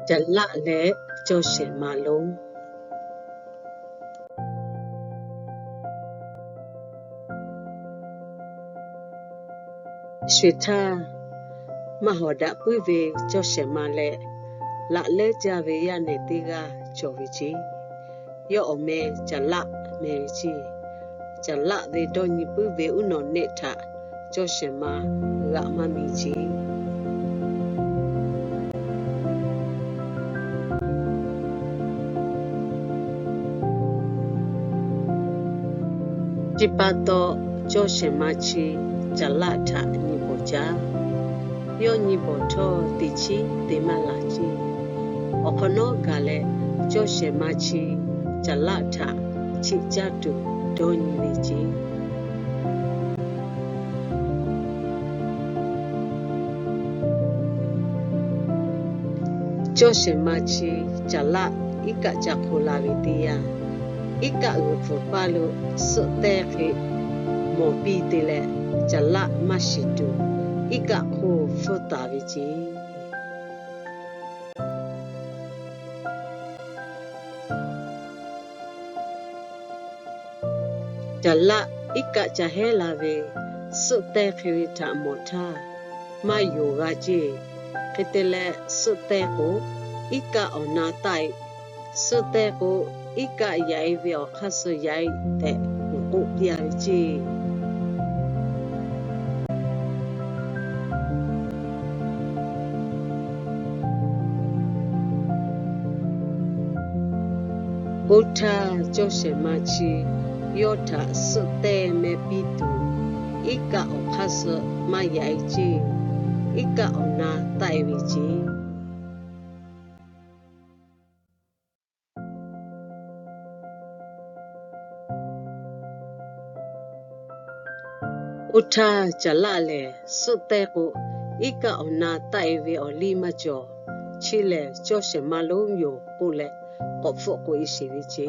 Caˬ laˆ leh cawˇ shehˍ ma lonˉ. Sho-eˬ htaˇ, maˇ hawˍ daꞈ puiˉ ve cawˇ shehˍ ma leh laꞈ lehˉ jaˇ ve yaˇ nehˬ teˇ g'aˇ cawˬ ve ce. Yawˇ awˬ meh Caˬ laˆ meh ve ce. Caˬ laˆ ve dawˇ nyi puiˉ ve uˉ nawˬ nehˆ htaꞈ cawˇ shehˍ ma g'aꞈ maˇ mi ce. Chi pa taw, cawˇ shehˍ ma chi Caˬ laˆ htaꞈ nyi bawˬ jaˇ. Yawˇ nyi bawˬ htawˇ, teꞈ chiˉ te maˇ laˬ ce. Awˬ hk'awꞈ nawˉ gaˬ leh, cawˇ shehˍ ma chi Caˬ laˆ htaꞈ chiꞈ caˇ tuˬ dawˇ nyi ve ce. Cawˇ shehˍ ma chi Caˬ laˆ iˉ kaˆ ca hk'o la ve teˇ yanˇ, iˉ kaˆ g'uiˬ pfuhˍ paˇ lo suhˆ tehˇ hk'e mawˬ piˇ te leh, Caˬ laˆ maˇ shiˍ tuˬ, iˉ kaˆ hk'oˆ hpfuhˇ taˍ ve ce. Caˬ laˆ iˉ kaˆ ca hehˉ la ve, suhˆ tehˇ hk'e ve htaꞈ mawˬ htaˇ, maˇ yonˍ g'a ce. Hk'e te leh, suhˆ tehˇ k'o, iˉ kaˆ awˬ na taˆ-e, suhˆ tehˇ k'o, iˉ kaˆ yaꞈ-e ve awˬ hk'aˇ suh yaꞈ-e tehꞈ k'oˆ piˇ-a ve ce. Oˇ htaˇ, cawˇ shehˍ ma chi yawˇ htaꞈ suhˆ tehˇ meh piˇ tuˬ, iˉ kaˆ awˬ hk'aˇ suh maˇ yaꞈ-e ce. Iˉ kaˆ awˬ na taˆ-e ve ce. Oˇ htaˇ, Caˬ laˆ lehˬ suhˆ tehˇ k'o, iˉ kaˆ awˬ na taˆ-e ve awˬ liˇ maˇ cawˬ. Chi lehˬ, cawˇ shehˍ ma lonˉ yoˬ k'oˆ leh, k'awꞈ hpfuhˆ k'oꞈ-e sheˍ ve ce.